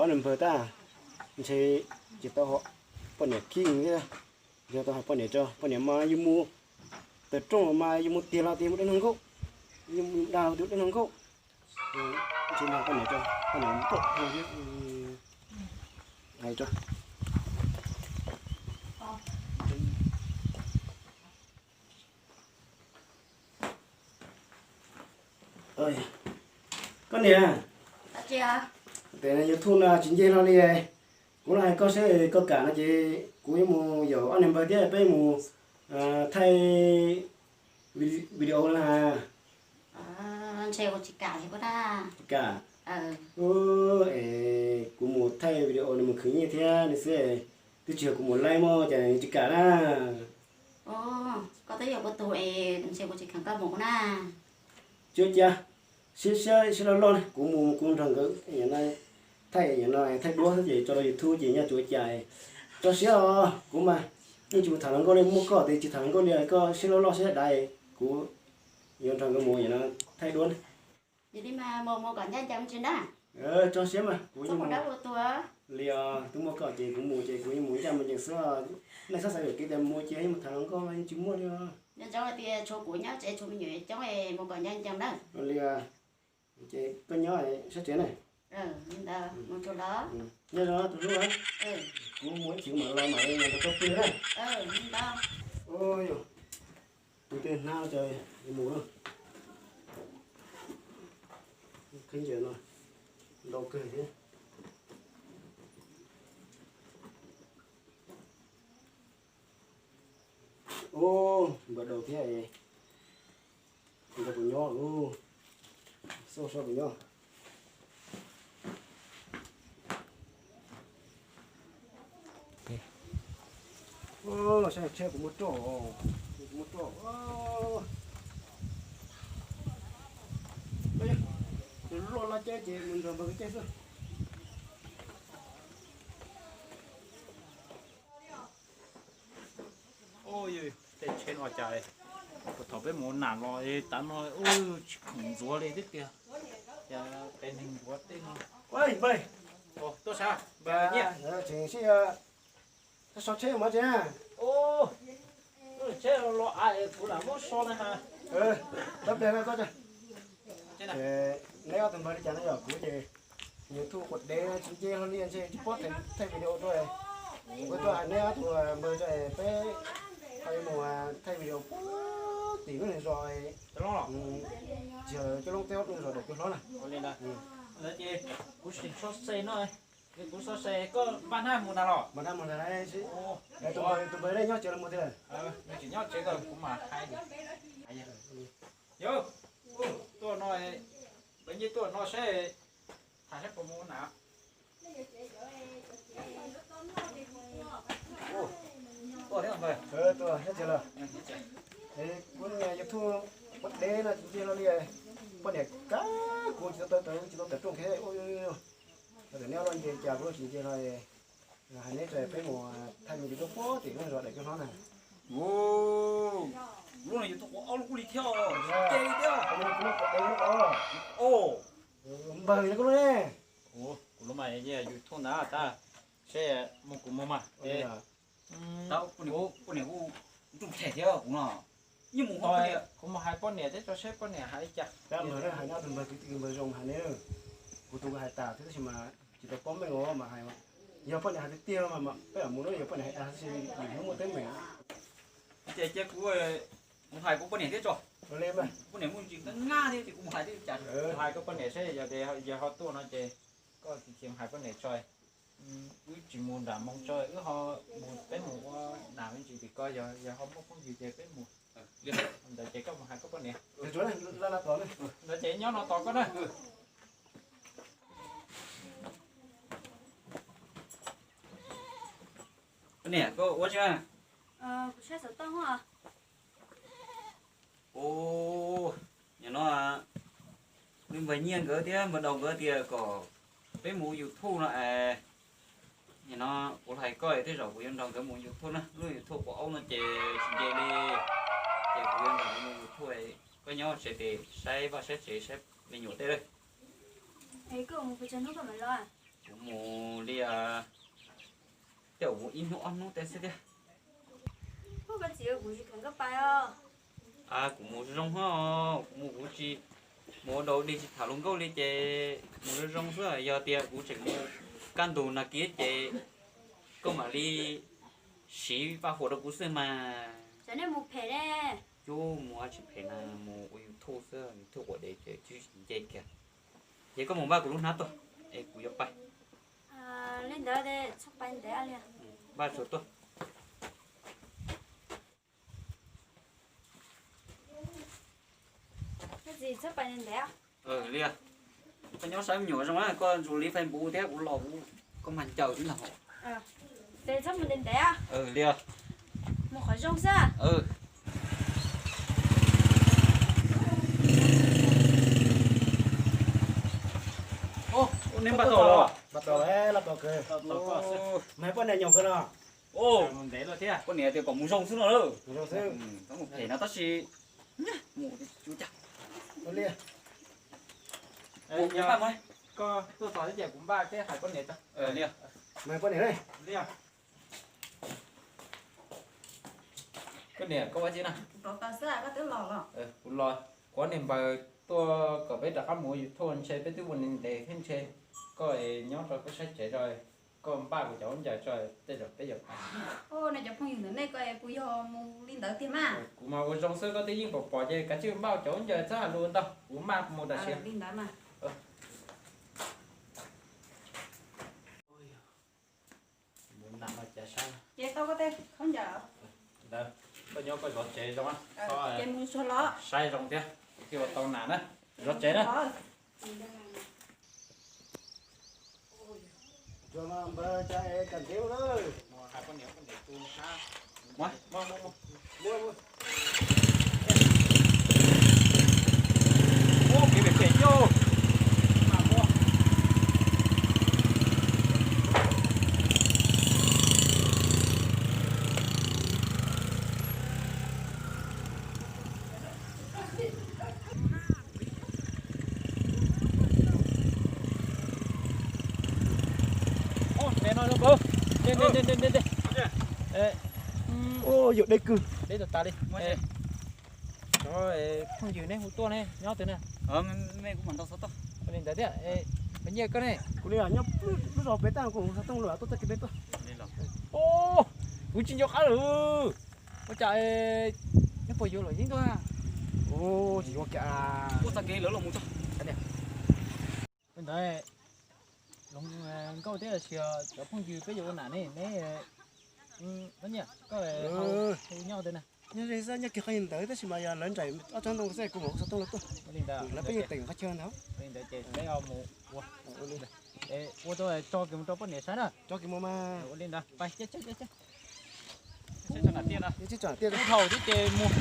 Ob niag npawg tab, ntshe tsis tau poj niam khib thiab, tsis tau hais poj niam tso, poj niam mas yus mus tawm rooj mas yus mus tiag los tias mus dej noj nkauj, yus mus dag tus dej noj nkauj, ntshe mas poj niam tso, poj niam mus pom thiab, hais tso. Koj niam, tes YouTube no tsis nce hlo li. Kuv los hais koj seb koj kam no ces kuv yuav mus yaum ob niag npawg thiab peb mus thaij video na. Ntshe kuv tsis kam li. Tsis kam? Es kuv mus thaij video nws mus khwv nyiaj thiab nws xwb, twb tsis yog kuv mus laij mog, cas nws tsis kam na? Koj twb yog kuv tus es ntshe kuv tsis kheev koj mus na. Tsis ua cas, siab siab siab loj loj na, kuv mus kuv nrog nkawd thaij no, thaij duab xwb ces tso rau YouTube ces nyob tsis ua cas. Tso siab os, kuv mas yeej tsis mus tham hluas nkauj li, muaj koj ces tsis tham hluas nkauj li, koj siab loj loj siab dav, kuv yuav nrog nkawd mus thaij duab na. Tso siab mas kuv li os, twb muaj koj ces kuv mus ces kuv yeej mus ncaj mus ncees xwb. Nej txhob xav yuam kev tias mus ces yeej mus tham hluas nkauj yeej tsis muaj li os. Li os, ces koj nyob sab tsev na. Nyob zoo tus hlub, kuv mus ib chim mam los mam li nrog koj pw na. Tus tej hnab ces mus na. Khaub ncaws no ntau kawg thiab. Ub, npawg Daus thiab, nrog kuv nyob, xauj saib puas nyob. Saib tsheb kuv muab roj, kuv muab roj. Ces luaj laj ceb ces mus nrog npawg Kwv Caij xwb. Tej tsheb no cas, thaum peb mus nram los tav no tsis khoom ntxuav li thiab tiag. Cas peb neeg ntxuav tej no. Npawg, tuaj sab npawg Nyiaj. Tseem sib so tsheb mas tseem. Lub tsheb los av kuv lam muab so na. Tab pliag koj, neb ob tug npawg li cas no yog kuv ces YouTube quav dev tsis nce hlo li ntshe tsis paub thaij video rau. Kuv tuaj hais neb ob tug npawg tso peb ho yuav mus thaij video puag tim lub niag zos, tsis yog cov loob teb, lub zos Daim Cuab Hlob na. Kuv sim so se no, kuv so se koj npaj hnab mus ntag los? Npaj hnab mus ntag. Tus npawg, tus npawg neb nyob tsev los mus tiag? Nws tseem nyob tsev, kuv mam hais. Yog, tuaj no, npawg Nyiaj tuaj no seb, tham seb puas mus na. Tuaj nyob tsev los? Kuv YouTube quav dev no tsis nce hlo li. Poj niam kab kuv tsis tau tawm, tsis tau tawm rooj thiab. Thaum neb los nce cas kuv tsis nce hlo. Hais neb tso peb mus thaij me ntsis duab puag tim lub zos Daim Cuab Hlob na. Lub no yus tau quav ob lub kub li thiab, nce li thiab. Npawg no koj lub ne? Kuv lub mas yog YouTube ntag tab, seb mus kuv mus mas. Tab, kuv niam kuv nruj them thiab kuv no. Yeej mus, kuv mus hais poj niam thiab tso seb poj niam hais li cas. Peb npawg hais nyob tus npawg kwv tij npawg zoo hais ne. Kuv tus hais tas thiab tab sis mas tsis tau paub meej os mas hais. Yog poj niam hais tiag tiag mas peb lam mus na, yog poj niam hais tas tab sis yus hnub muaj teeb meem. Ces cia kuv mus hais kuv poj niam thiab tso. Poj niam muaj ntsis nqab nqab thiab ces kuv mus hais thiab cas. Hais koj poj niam seb yog tias yog ho tuaj no ces koj cia hais poj niam tso. Wb tsis mus nram moo tso, wb ho mus, peb mus ua nam me ntsis tim ko, yog ho muaj phooj ywg ces peb mus. Ntawd ces koj mus hais koj poj niam. Ntawd ces nyob no tos koj na. Niam, koj ua tsi? Ua, nim no npawg Nyiaj nkawd thiab npawg Daus nkawd tias kom peb mus YouTube no es, nim no kuv hais koj tej zaum kuv yuav nrog nkawd mus YouTube na. Lub YouTube quav aub no ces tsis nce li, ces kuv yuav nrog nkawd mus YouTube. Koj nyob tsev ces saib vaj saib tsev saib me nyuam tej lawm. Es koj mus pes tsawg hnub koj mam los? Kuv mus li, tej zaum mus ib hnub ob hnub tej xwb thiab. Koj txiv, kuv tsis kheev koj pais os. Kuv mus zoo zoo, kuv mus kuv tsis mus ua dog ua dig tsis tham hluas nkauj li ces mus zoo zoo xwb. Yog tias kuv tseem mus kaj ntug nag kiv ces koj mam li siv vaj huam rau kuv xwb mas. Cov nej mus phem ne. Cub, mus tsis phem na, mus ua YouTube xwb, YouTube quav dev ces tsis nce kiag. Ces koj mus npaj kuv lub hnab tuaj es kuv yuav pais. Li ntawd txhob pais ntev li. Npaj tsuag tuaj. Koj txiv, txhob pais ntev ntev. Li, koj nyob saib me nyuam zoo, koj ntsuas li Facebook thiab kuv los kuv, koj mag ncaws xwb ntag. Ces txhob mus ntev ntev. Li, mus qhov zoo xwb. Nej npaj tau los? Npaj tau los, los tau kawg. Mas poj niam nyuam kawg no. Poj niam tias kom mus zoo xwb no lawm. Mus zoo xwb. Mus phem no tab sis mus cas. Koj tuaj txog thiab ces kuv npaj thiab hais poj niam tso. Mas poj niam ne. Koj niam, koj ua tsi na? Kuv los, kuv niam npawg tuaj kom peb rov qab mus ua YouTube ntshe peb twb ua ntev ntev thiab ntshe. Koj es nyob rau koj sab tsev tso, koj npaj kuv cov huab ncaws tso, tej zaum peb yuav pais. Nej cov phooj ywg ntawm nej koj es puas yog mus li ntawd tiag mas? Kuv mas ua zoo xwb, koj twb yeej pom pom ces kav tsij npaj cov huab ncaws txhob hais lus ntau, kuv maj mus tam sim. Li ntawd mas. Mus nag no cas sab. Ces tau koj tej khaub ncaws. Ntawd, koj nyob koj zov tsev zoo, ces mus tsuag los. Saib zoo thiab, thiaj ua tau nas na. Zov tsev na. Yuav deb kawg. Deb tas tas li. Cov phooj ywg neb hu tuaj ne, nyob twg na? Ua li ntawd thiab, nyiaj koj ne? Kuv li nyob lub zos pem tab kuv xov tooj lawm tuaj txoj kev pem tuaj. Kuv tsis nco qab lawm. Ua cas neb puas yuav luam yeeb tuaj? Tsis yuav kiag. Ua txoj kev lawv los mus tso. Ntawd, Nkauj thiab Sia, cov phooj ywg peb yuav ua nam ne, neb, koj nyob twg na? Nyob ze xwb, nyob kiag qhov ntawd tab sis mas yog lawv nraim ob tsob ntoo xwb kuv mam ua xov tooj lawv tuaj. Ua li ntawd, lawv peb yeej teem qhov chaw ntawd. Ua li ntawd ces peb ua mus ua, ua tso kiag mus rau poj niam saib na. Tso kiag mus mas. Ua li ntawd, pais, tso tiaj, thaum tib ces mus.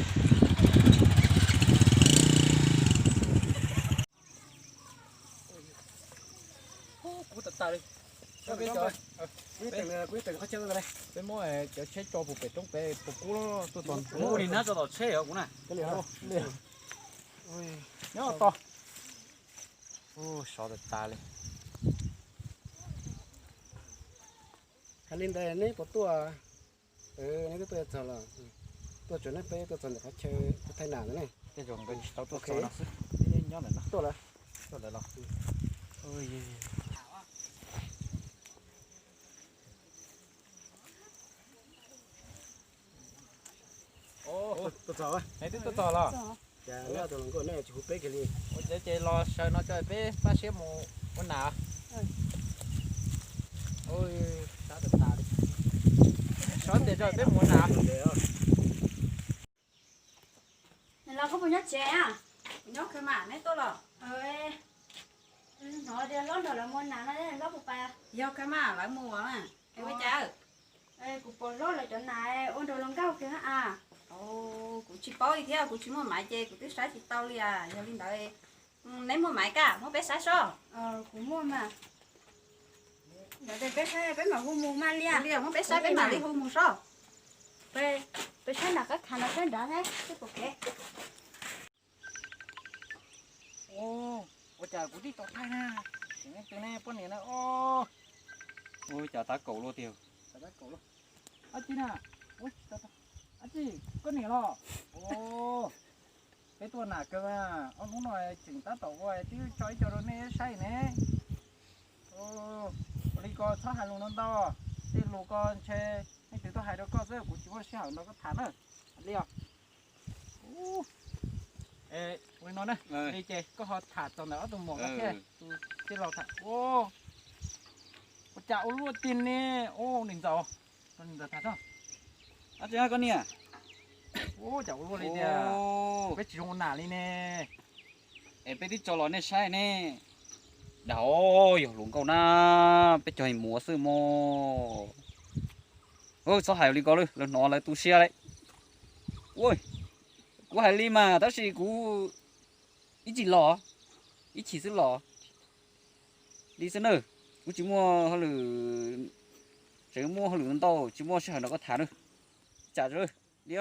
Kuv tas tas li. Peb muab cov tsheb tso puag pem roob pem puas kub tuaj txog. Ua li hnab tso tom tsheb os kuv na. Nyob tos. Sov tas tas li. Hais li ntawd neb puas tuaj? Neb twb tuaj txog los? Tuaj tsuas neb peb tuaj txog ntawm qhov chaw tuaj thaij nam ntawd ne. Tej zaum nkawd tsis tau tuaj txog no xwb, nyob ntawm no. Tuaj lawm? Tuaj lawm los. Tuaj txog, neb twb tuaj txog los? Cas neb ob tug hluas nkauj neb tsis hu peb kiag li? Ua li ces los sawv no tso peb pab siab mus ua nam. Sov tias tso peb mus ua nam. Los koj puas nyob tsev a? Kuv nyob kawg mas, neb tuaj los? Hnov tias hlob nrog lawv mus ua nam no, hlob puas pais? Yog kawg mas, lawv mus ua cas? Kuv pom hlob lawv cov nam ua nraug luag nkauj kiag a. Kuv tsis paub li thiab, kuv tsis muaj maiv ces kuv twb saib tsis tau li as. Yog li ntawd, neb muaj maiv koj muab peb saib sob. Kuv muaj mas. Ntawd peb saib peb mam hu mus mas li. Li muab peb saib peb mam li hu mus sob. Peb saib nram qab khav no saib nrad thiab pom kev. Ua cas kuv tib tau thaij na. Tseem ne, tseem ne, poj niam na, o. Ua cas tab kaum luaj tiag. Ab tsi na, ab tsi, koj niam los? O, peb tuaj nag kawg mas, ob hnub no tseem tab tom ua twb tso ib co rau nej saib ne. Ua li ko txhob hais lus ntau ntau, tej lus ko ntshe leej twg tuaj hais rau koj xwb, kuv tsis muaj sij hawm nrog koj tham na. Li os. Ua li no na, li ces koj ho tham txog ntawm ob tug muam ko thiab tus tij laug tham. Ua cas ua luaj tiag ne, ua nim ntxaus, nim ntxaus tham tso. Ab tsi koj niam, ua cas ua luaj li tiag, peb tsis zoo ua nam li ne. Es peb twb tso los nej saib ne. Dag, yog hluas nkauj na, peb cog muav xwb mog. Txhob hais li ko lawm, lawv hnov lawv tu siab lawm. Ua, kuv hais li mas tab sis kuv ib chim los, ib chim xwb los li xwb na. Kuv tsis muaj hauj lwm, tseem muaj hauj lwm ntau, tsis muaj sij hawm nrog koj tham na. Tsam li.